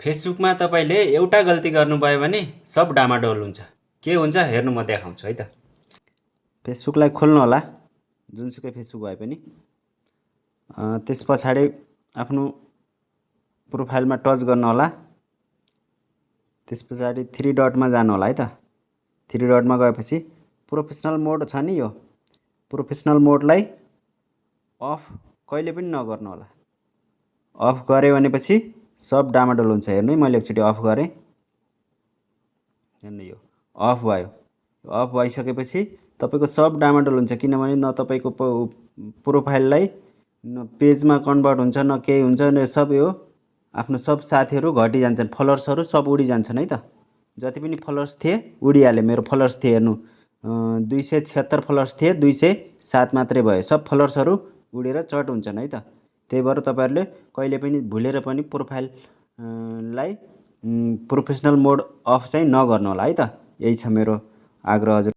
फेसबुकमा तपाईँले एउटा गल्ती गर्नुभयो भने सब डामाडोल हुन्छ। के हुन्छ हेर्नु, म देखाउँछु है त। फेसबुकलाई खोल्नु होला, जुनसुकै फेसबुक भए पनि। त्यस पछाडि आफ्नो प्रोफाइलमा टच गर्नु होला। त्यस पछाडि 3 डटमा जानु होला है त। 3 डटमा गएपछि प्रोफेसनल मोड छ नि, यो प्रोफेसनल मोडलाई अफ कहिले पनि नगर्नु होला। अफ गऱ्यो भनेपछि सब डामाडोल हुन्छ। हेर्नु है, मैले एकचोटि अफ गरेँ, हेर्नु यो अफ भयो। अफ भइसकेपछि तपाईँको सब डामाडोल हुन्छ, किनभने न तपाईँको प्रोफाइललाई न पेजमा कन्भर्ट हुन्छ, न केही हुन्छ, न सब यो आफ्नो सब साथीहरू घटिजान्छन्, फलोवर्सहरू सब उडिजान्छन् है त। जति पनि फलोवर्स थिए उडिहाल्यो। मेरो फलोवर्स थिए हेर्नु, 276 फलोवर्स थिए, 207 मात्रै भयो। सब फलोवर्सहरू उडेर चट हुन्छन् है त। त्यही भएर तपाईँहरूले कहिले पनि भुलेर पनि प्रोफाइललाई प्रोफेसनल मोड अफ चाहिँ नगर्नु होला है त। यही छ मेरो आग्रह हजुर।